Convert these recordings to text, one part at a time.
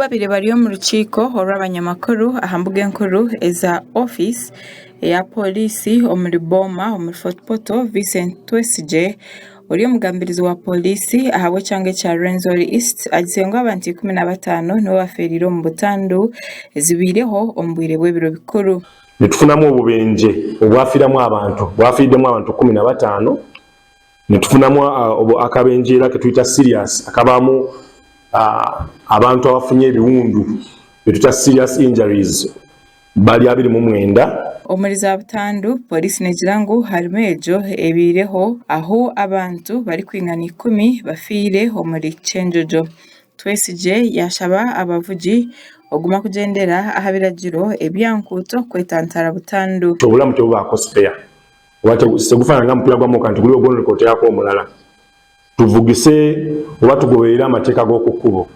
Obu babaire bari omu rukiiko orw'abanyamakuru aha mbuga enkuru eza ofiisi eya pooriisi omuri Boma omuri Fort Portal, Vincent Twesigye ori omugambirizi wa pooriisi ahabw'ekyanga ekya Rwenzori East agizire ngu abantu 15 nibo bafeereire omu butandu ezibaireho omu bwire bw'ebiro bikuru. Nitufunamu obubenje obwafiiramu abantu bwafiiriddemu abantu 15. Netufunamu akabenje era ketuyita serious, akabaamu abantu abafunye ebiwundu betuyita serious injuries, bali 29. Omuri za butandu, pooriisi neegira ngu harimu egyo ebaireho ahu abantu barikwingana 10 bafiire omuri Kyenjojo. Twesigye yaashaba abavugi okuguma kugyendera aha biragiro ebya nkuuto kwetantara butandu. Obulamu tebubaako spare oba tegufaanana nga mupiira gwa mmotoka nti guli ogwononeka oteekako omulala. Tuvugise oba tugoberere amateeka g'oku kkubo.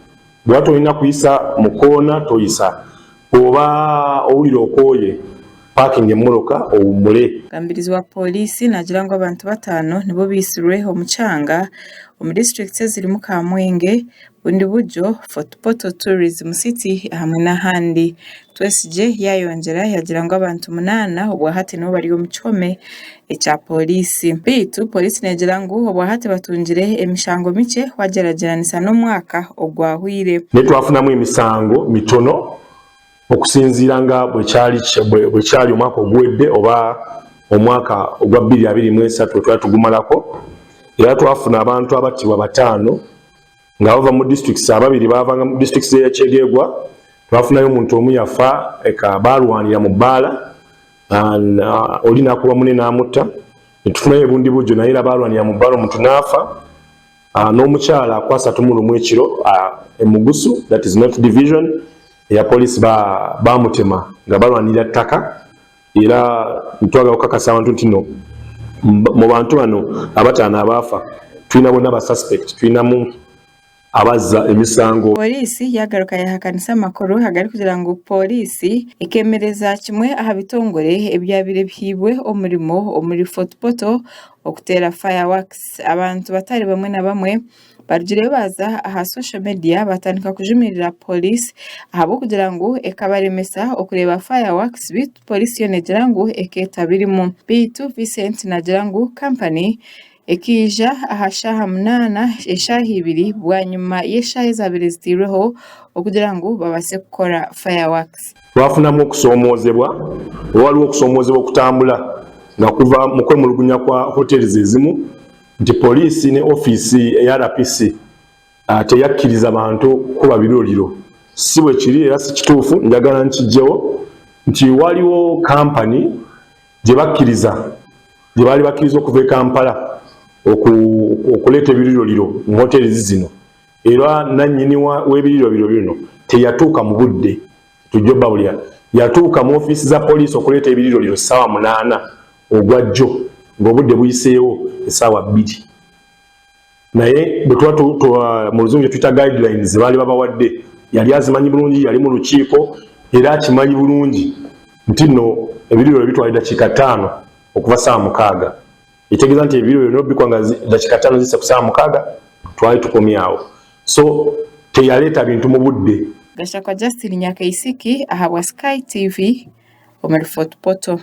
Bw'oba tolina kuyisa mu kkoona, toyisa. Bw'oba owulira okooye, paakinga emmotoka owummule. Omugambirizi wa pooriisi naagira ngu abantu bataano nibo baitsirwe omu kyanga omu disiturikiti ezirimu Kamwenge, Bundibugyo, Fort Portal Tourism City hamwe n'ahandi. Twesigye yaayongyera yaagira ngu abantu munaana obwahati nibo bari omu kihome ekya pooriisi. Beitu pooriisi neegira ngu obwahati batungire emishango mikye wagyeragyeranisa n'omwaka ogwahweire. Naye twafunamu emisango mitono okusinziira nga bwekyali omwaka oguwedde oba omwaka ogwa 2023 twali tugumalako. Era twafuna abantu abattibwa bataano nga bava mu districts, ababiri bavanga mu districts eya Kyegegwa. Twafunayo omuntu omu yafa eka balwanira mu bbaala, oli nakuba mune n'amutta. Netufunayo eBundibugyo, naye era balwanira mu bbaala, omuntu n'afa. N'omukyala akwasa 31 ekiro emugusu, that is North Division eya police, bamutema nga balwanira ttaka. Era ntwagala okukakasa abantu nti no mu bantu bano abataano abaafa tulina bonna ba suspect, tulinamu abazza emisango. Pooriisi yagaruka yahakanisa amakuru agarikugira ngu pooriisi ekemereza kimwe aha bitongore ebyabaire bihairwe omurimo omuri Fort Portal okuteera fireworks. Abantu batari bamwe na bamwe barugireyo baaza aha social media batandika kujumirira pooriisi ahabw'okugira ngu ekabaremesa okureeba fireworks, beitu pooriisi yo neegira ngu ekeetabirimu. Beitu Vincent naagira ngu kampani ekaija aha shaaha 8, eshaaha 2 bwanyima y'eshaaha ezaabaire zitairweho okugira ngu babaase kukora fireworks. Twafunamu okusoomoozebwa oba waliwo okusoomoozebwa okutambula nga kuva mu kwemulugunya kwa hotels ezimu nti poliisi ne ofiisi eya RPC teyakkiriza bantu kuba biroliro. Si bwe kiri era si kituufu. Njagala nkijjewo nti waliwo kampani gye bakkiriza, gye baali bakkiriza okuva e Kampala okuleeta ebiriroliro mu hotels zino, era nannyini w'ebiriroliro bino teyatuuka mu budde. Tujja obbabulira, yatuuka mu ofiisi za poliisi okuleeta ebiriroliro ssaawa 8 ogwajjo, ng'obudde buyiseewo essaawa 2. Naye bwe tuba mu Luzungu tuyita guidelines baali babawadde, yali azimanyi bulungi, yali mu lukiiko era akimanyi bulungi nti nno ebiriroliro bitwala eddakiika 5 okuva ssaawa 6. Ekitegeeza nti ebiriro byonna obikwa nga ddakiika 5 ziyise ku ssaawa 6, twali tukomyawo, so teyaleeta bintu mu budde. Gashakwa Justin Nyakaisiki ahabwa Sky TV omuri Fort Portal.